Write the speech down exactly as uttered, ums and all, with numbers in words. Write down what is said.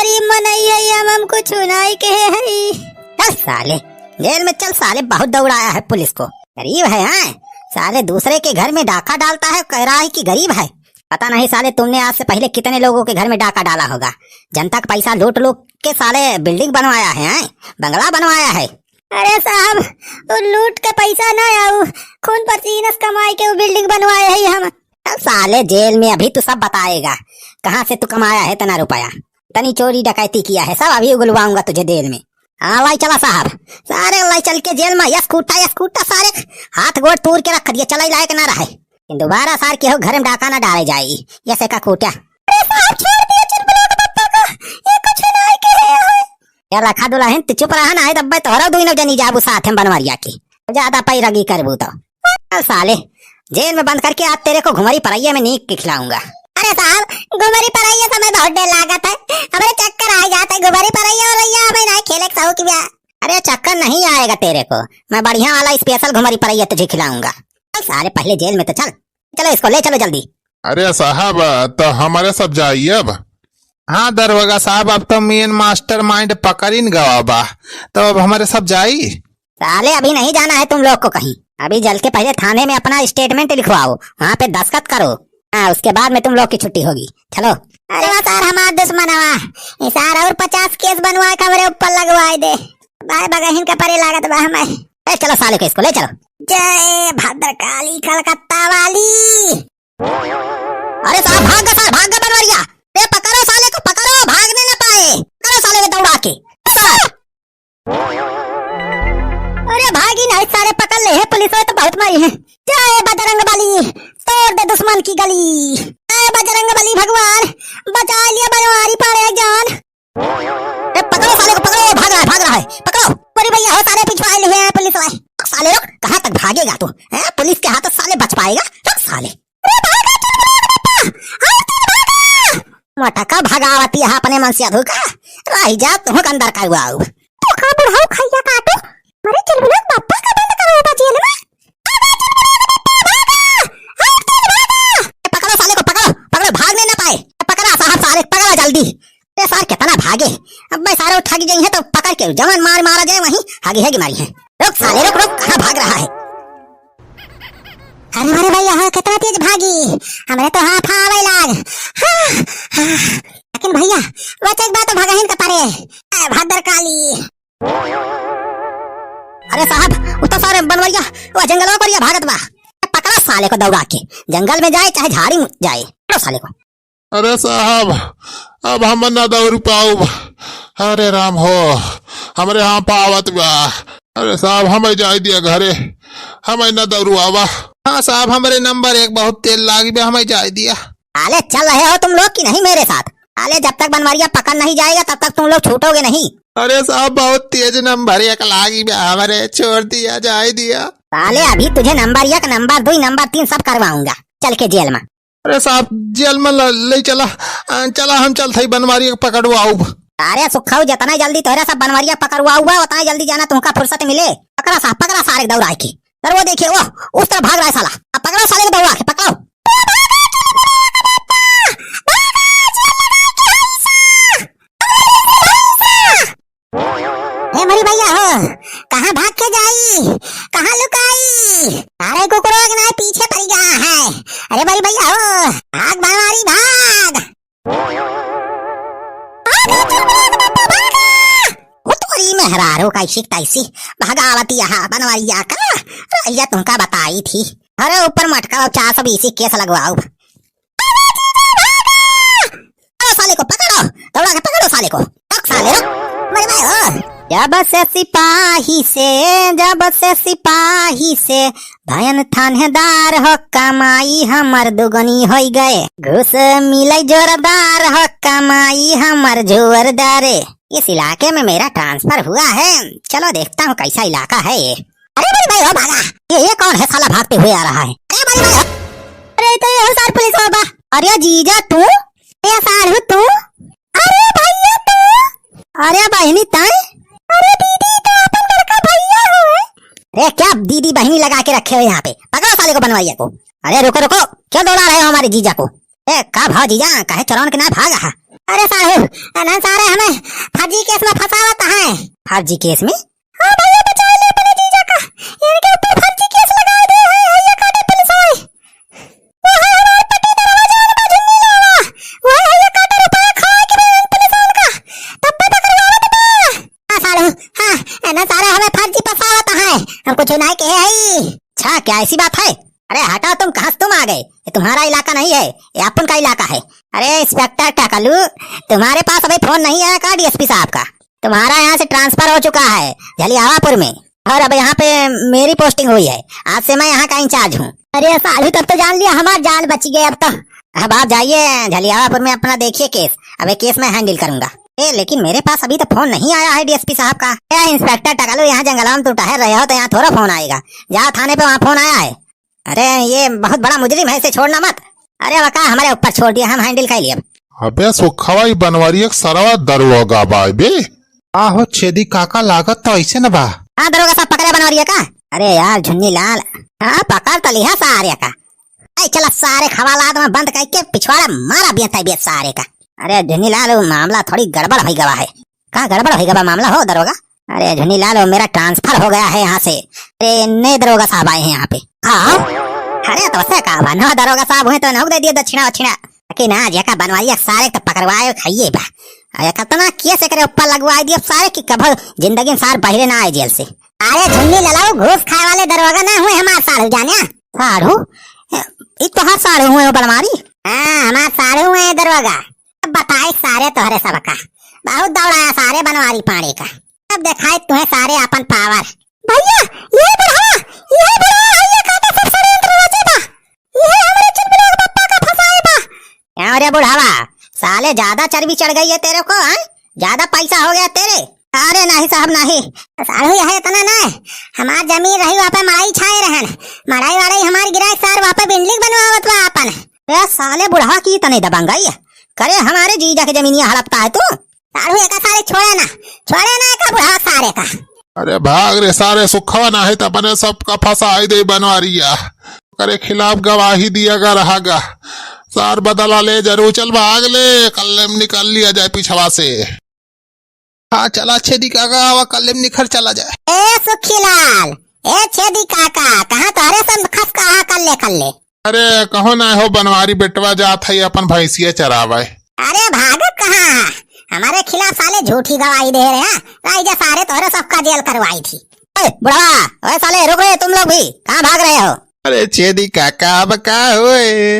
गरीब मनई है हम, हम कुछ नहीं कहे है। चल साले, जेल में चल साले, बहुत दौड़ाया है पुलिस को। गरीब है, हाँ? साले दूसरे के घर में डाका डालता है, कह रहा है कि गरीब है। पता नहीं साले, तुमने आज से पहले कितने लोगों के घर में डाका डाला होगा। जनता का पैसा लूट लूट के साले building बनवाया है, हैं? बंगला बनवाया है। अरे साहब, वो लूट के पैसा ना आऊ, खून पसीना से कमाई के वो building बनवाए है हम। अब साले जेल में अभी तू सब बताएगा, कहाँ से तू कमाया है इतना रुपया, इतनी चोरी डकैती किया है, सब अभी उगलवाऊंगा तुझे जेल में। हाँ, लाई चला साहब, सारे लाई चल के जेल में, यस कूटा, यस कूटा, सारे हाथ गोड़ तूर के रख दिए, चलाई लायक ना रहे। लेकिन दोबारा सार केहू घर में डाका ना डाले जाई, यस एका कूटा। अरे साहब, छोड़ दिया चुलबुला के पप्पा को, ये कुछ नहीं कहे हैं। यार रखा दुल्हन, तू चुप रहा ना, है तब्बे तोहरा दुइनो जनी जाबू साथ में बनवरिया की, ज्यादा पैरगी करबू तो। चल साले, जेल में बंद करके आज तेरे को घुमरी परैया में नीक के खिलाऊंगा। अरे साहब, घुमरी परैया से हमें बहुत डर लागत है, हमारे चक्कर आ जाते हैं, घुमरी परैया और रैया हमें ना खेले के शौक बा। अरे चक्कर नहीं आएगा तेरे को, मैं बढ़िया वाला special घुमरी परैया तुझे खिलाऊंगा। चल साले, पहले जेल में तो चल, चलो इसको ले चलो जल्दी। अरे साहब, तो हमारे सब जाई अब? हाँ दरोगा साहब, अब तो main mastermind पकड़िन गवा बा, तो अब हमारे सब जाई? साले, अभी नहीं जाना है तुम लोग को कहीं, अभी जल के पहले थाने में अपना statement लिखवाओ, वहाँ पे दस्तखत करो। हाँ, उसके बाद में तुम लोग की छुट्टी होगी। चलो। अरे वाह सार, हमार दुश्मन हवा, ये सार और पचास case बनवा के हमरे ऊपर लगवाए दे। भाई बगहिन का परे लागत बा हमें। ए, चलो साले को, इसको ले चलो। जय भद्रकाली कलकत्ता वाली। अरे साहब, भाग गया सार, भाग गया बनवरिया। ए, पकड़ो साले को, पकड़ो, भागने न पाए। पकड़ो साले को दौड़ा के। अरे भागी नहीं सारे, पकड़ ले है पुलिस वाले तो बहुत मारी है। जय बजरंग बली, तोड़ दे दुश्मन की गली। जय बजरंग बली भगवान, बचा लिया बनवारी पाड़े जान। ए, पकड़ो साले को, पकड़ो, भाग रहा है, भाग रहा है, पकड़ो। अरे भैया हो, साले पिछवाए लिए हैं पुलिस वाले। साले रुक, कहाँ तक भागेगा तू? हैं, पुलिस के हाथों साले बच पाएगा? रुक साले। अरे भागा, चुलबुला के पप्पा, हर तेज भागा। मोटका भगावती है अपने मन से अधू का, रह जा तू के अंदर का हुआ। तू का बुढ़ाऊ खैया काटो, मरे चुलबुला के पप्पा का बंद करो बा जेल में। ए, पकड़ो साले को, पकड़ो, पकड़ो, भागने ना पाए। पकड़ा साहब, साले पकड़ा जल्दी। ए सार, कितना भागे। अब भाई सारे ठग गई है तो पकड़ के जवान मार मारा जाए वहीं, हागी है कि मारी है। रुक साले, रुक, रुक, कहाँ भाग रहा है? अरे, अरे भैया, हाँ, कितना तेज भागी। हमरे तो हाथ आवे लाग। हाँ, हाँ। लेकिन भैया, वो एक बात तो भगहिन के परे। ए, भद्रकाली। अरे साहब, उ तो सारे बनवरिया, वो जंगलवा परिया भागत बा। पकड़ा साले को दौड़ा के, जंगल में जाए चाहे झाड़ी में जाए, पकड़ो साले को। अरे साहब, अब हम ना दौड़ पाउब। अरे राम हो, हमरे हाँ पावत बा। अरे साहब, हमें जाए दिया घरे, हमें ना दौड़वावा। हाँ साहब, हमरे नंबर एक बहुत तेज लागी बा, हमें जाए दिया। साले चल रहे हो तुम लोग कि नहीं मेरे साथ? साले जब तक बनवरिया पकड़ नहीं जाएगा तब तक तुम लोग छूटोगे नहीं। अरे साहब, बहुत तेज नंबर एक लागी बा हमरे, छोड़ दिया, जाए दिया। साले अभी तुझे नंबर एक, नंबर दो, नंबर तीन सब करवाऊंगा चल के जेल में। अरे साहब, जेल में ल-, ले चला, अ, चला हम चलत हई बनवरिया के पकड़वाउब। अरे सुखाऊ, जितना जल्दी तोहरे सब बनवरिया पकड़वाउबा, उतना जल्दी जाना तुमका फुर्सत मिले। पकड़ा साहब, पकड़ा सारे दौड़ा के। सर, वो देखिए, वो उस तरफ भाग रहा है साला। अब पकड़ो साले को, दौड़ा के पकड़ो। ए मरी भैया हो, कहाँ भाग के जाई, कहाँ लुकाई? अरे कुकुरों के ना पीछे पड़ गया है। अरे मरी भैया हो, भाग बनवारी भाग। ओ तोरी मेहरारू, कैसी तैसी भगावती यहाँ बनवरिया का, रैया तुमका बताई थी। अरे ऊपर मटका चार सौ बीस केस लगवाओ। पकड़ो साले को, पकड़ो, दौड़ा के पकड़ो साले को, पक साले, रुक, मर गए हो। जब से सिपाही से, जब से सिपाही से भयन थानेदार हो, कमाई हमर दुगनी होई गए। घूस मिले जोरदार हो, कमाई हमर जोरदार। इस इलाके में मेरा ट्रांसफर हुआ है, चलो देखता हूँ कैसा इलाका है ये। अरे बड़ी भाई हो भागा, ये, ये कौन है साला भागते हुए आ रहा है? अरे बड़ी भाई हो। अरे तो ये हो सार पुलिस वाला बा। अरे जीजा तू? अरे साढ़ू तू? अरे भैया तू? अरे बहिनी तैं? अरे दीदी, तो अपन बड़का भैया हो। अरे क्या दीदी बहिनी लगा के रखे हो यहाँ पे? पकड़ो साले को बनवरिया को। अरे रुको रुको, क्यों दौड़ा रहे हो हमारे जीजा को? ए का भाव जीजा, काहे चोरौन के ना भाग रहा? अरे साढ़ू, अनहन सारे हमें फर्जी केस में फंसावत हैं। फर्जी केस में? हाँ भैया, बचाए ले अपने जीजा का। इनके ऊपर फर्जी केस लगा दे है, है ये काटे पुलिस वाले। वो है हमार पट्टीदारवा जौन बा झुन्नी लावा। वो है ये काटे रुपया खाए के बा पुलिस वाले का। तब पे पकड़वावत बा। हाँ साढ़ू, हाँ, अनहन सारे हमें फर्जी फंसावत हैं। हम कुछ नहीं कहे हई। अच्छा, क्या ऐसी बात है? अरे हटाओ तुम, कहाँ से तुम आ गए? ये तुम्हारा इलाका नहीं है, ये अपन का इलाका है। अरे इंस्पेक्टर टकलू, तुम्हारे पास अभी फोन नहीं आया का डीएसपी साहब का? तुम्हारा यहाँ से ट्रांसफर हो चुका है झलियावापुर में, और अब यहाँ पे मेरी पोस्टिंग हुई है। आज से मैं यहाँ का इंचार्ज हूँ। अरे साढ़ू, तब तो जान लिया, हमार जान बच गई अब तो। अब आप जाइए झलियावापुर में, अपना देखिए केस, अब ये केस मैं हैंडल करूंगा। ए, लेकिन मेरे पास अभी तो फोन नहीं आया है डीएसपी साहब का। ए, इंस्पेक्टर टकलू, यहाँ जंगलवा में तुम टहर रहे हो तो यहाँ थोड़ा फोन आएगा। जाओ थाने पे, वहाँ फोन आया है। अरे, ये बहुत बड़ा मुजरिम है, इसे छोड़ना मत। अरे, वका हमारे ऊपर छोड़ दिया, हम हैंडल कर लिए अब। अबे सुखवा, ई बनवारी एक सरवा दरोगा बा बे। आहो छेदी काका, लागत तो ऐसे न बा। हाँ दरोगा साहब, पकड़े बनवारिया का? अरे यार झुन्नी लाल, हाँ पकड़ तो लिहा सारे का। ऐ चला सारे खवालात में बंद करके पिछवाड़ा मारा बियता बियत सारे का। अरे झुन्नी लाल, वो मामला थोड़ी गड़बड़ हो गवा है। का गड़बड़ हो गवा मामला हो दरोगा? अरे झुन्नी लाल, वो मेरा ट्रांसफर हो गया है यहाँ से। अरे नए दरोगा साहब आए हैं यहाँ पे। हाँ? अरे तो से का बा, नवा दरोगा साहब हुए तो नहुक दे दिए दक्षिणा वक्षिणा। लेकिन आज एका बनवारिया सारे तो पकड़वाए खाइए बा। अरे कितना केस एकरे ऊपर लगवाए दिए सारे कि कभो जिंदगी में सार बाहरे ना आए जेल से। अरे झुन्नी ललाऊ, घूस खाए वाले दरोगा ना हुए हमार साढ़ू जाने। साढ़ू? ई तोहार साढ़ू हुए हो बनवारी? हाँ, हमार साढ़ू हुए हैं दरोगा। अब बताए सारे तोहरे सबका। बहुत दौड़ाया सारे बनवारी पाड़े का। अब देखाए तुम्हें सारे अपन पावर। भैया, ये बुढ़वा, ये बुढ़वा, ये काटा सब षड्यंत्र रचे बा। ये हमरे चुलबुलवा के पप्पा का फंसाए बा। क्या रे बुढ़ावा, साले ज्यादा चर्बी चढ़ गई है तेरे को, हैं? ज्यादा पैसा हो गया तेरे? अरे नहीं साहब नहीं। साढ़ू यह इतना ना है, हमार जमीन रही वहाँ पे मड़ई छाए रहन, मड़ई वड़ई हमार गिराए सार वहाँ पे बिल्डिंग बनवावत बा अपन। ए साले बुढ़वा की तने दबंगई है, करे हमारे जीजा के जमीनिया हड़पता है तू। साढ़ू एका सारे छोड़े ना, छोड़े ना एका बुढ़वा सारे का। अरे भाग रे सारे सुखवा, ना है तो अपने सबका फंसाई दे बनवारिया। करे खिलाफ गवाही दिया गा रहा गा। सार बदला ले जरूर, चल भाग ले, कल्ले में निकाल लिया जाए पिछवा से। हाँ चला छेदी काका, आवा कल्ले में निखर चला जाए। ए सुखीलाल, ए छेदी काका, कहाँ तोहरे सब खस कहा कल्ले कल्ले? अरे कहो ना हो बनवारी बेटवा, जात है अपन भैंसिया चरावे। अरे भागत कहाँ है? हमारे खिलाफ साले झूठी गवाही दे रहे हैं। लाई जा सारे तोहरे सबका जेल करवाई थी। ए बुढ़वा, ओए साले रुक रे, तुम लोग भी कहाँ भाग रहे हो? अरे छेदी काका, अब का होए?